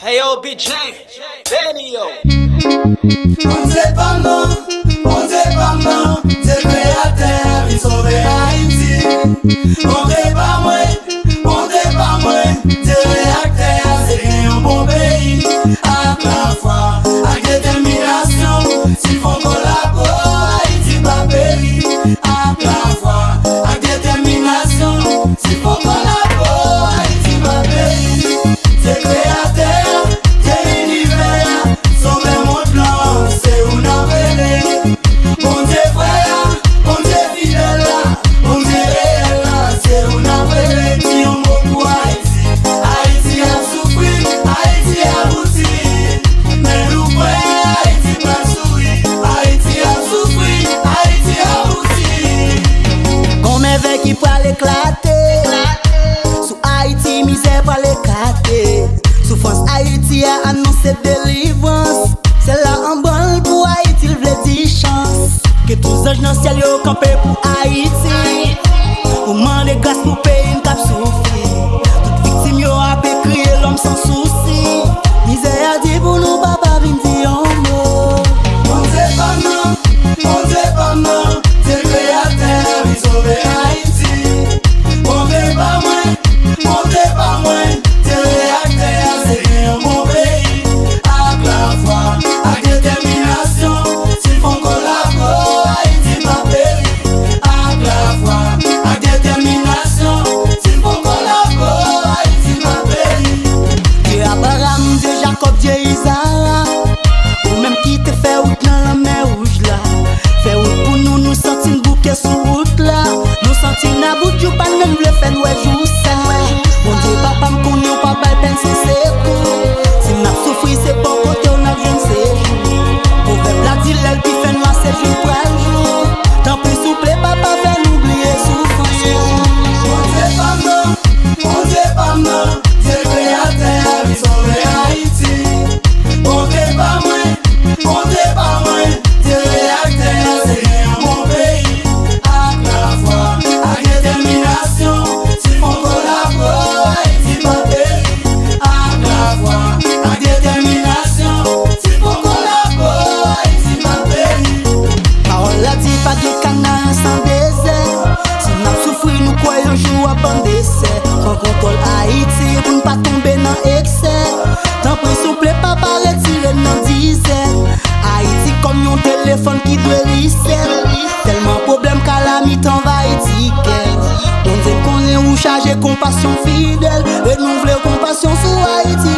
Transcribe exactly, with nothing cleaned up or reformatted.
Hey yo, B J, Benny yo. Bondye pa m nan, Bondye pa m nan, se kreyatè a vin sove Ayiti. Bondye pa mwen, Bondye pa mwen, se reyaktè a se gen yon bon peyi. Ak lafwa, ak detèminasyon, si fon kolabo, Ayiti pa peri. Ak lafwa, ak detèminasyon, si fon kolabo, Ayiti pa peri. Se kreyatè a, se linivè a, sovè mond lan, se ou n ap rele. Bondye vrè a, Bondye fidèl la, Bondye reyèl la, se ou n ap rele. Di yon mo pou Ayiti. Ayiti ap soufri, Ayiti ap bouti. Men nou kwè Ayiti pral souri, Ayiti ap soufri, Ayiti ap bouti. Gon mèvèy ki pral eklate. Sou Ayiti, mizè pral ekate. Soufrans Ayiti a anonse delivrans. Sèl la anba l pou Ayiti, l vle di chans. Ke tout zanj nan syèl yo kanpe pou Ayiti. Ou mande gras pou peyi n k ap soufri. Tout viktim yo ape kriye, lòm san sousi. Mizè a di pou nou, papa vin di yon mo. Bondye pa m nan, Bondye pa m nan, se kreyatè a vin sove Ayiti. Bondye pa mwen, Bondye pa mwen, se reyaktè a se gen yon bon peyi. Ak lafwa, ak detèminasyon, si fon kolabo, Ayiti pa peri. Ak lafwa, ak detèminasyon, si fon kolabo, Ayiti pa peri. Dye Abraram, Dye Jakòb, Dye Izarak, ou menm ki te fè wout nan lanmè wouj la. Fè wout pou nou, nou santi n bouke sou wout la. Nou santi n about, jou pa n menm vle fè n wè jou sa. Bondye papa m konnen w pa bay pèsonn sekou. Si n ap soufri, se bò kote w n ap jwenn sejou. Pwovèb la di lè l pi fè nwa, se jou l pral jou. Tanpri souple papa, fè nou bliye soufrans yo. Bondye pa m nan, Bondye pa m nan, se kreyatè a vin sove Ayiti. Bondye pa mwen, Bondye pa mwen, se reyaktè a se gen yon bon peyi. Ak lafwa, ak detèminasyon, si fon kolabo, Ayiti pa peri. Ak lafwa, ak detèminasyon, si fon kolabo, Ayiti pa peri. Pawòl la di pa gen Kanaan san dezè. Si n ap soufri, nou kwè yon jou ap ban desè. Pran kontwòl Ayiti pou n pa tonbe nan eksè. Tanpri souple papa, retire n nan dizè. Ayiti kòm yon telefòn ki dwe reset. Tèlman pwoblèm, kalamite anvayi ti kè. Bondye konnen ou chaje konpasyon fidèl. Renouvle konpasyon sou Ayiti.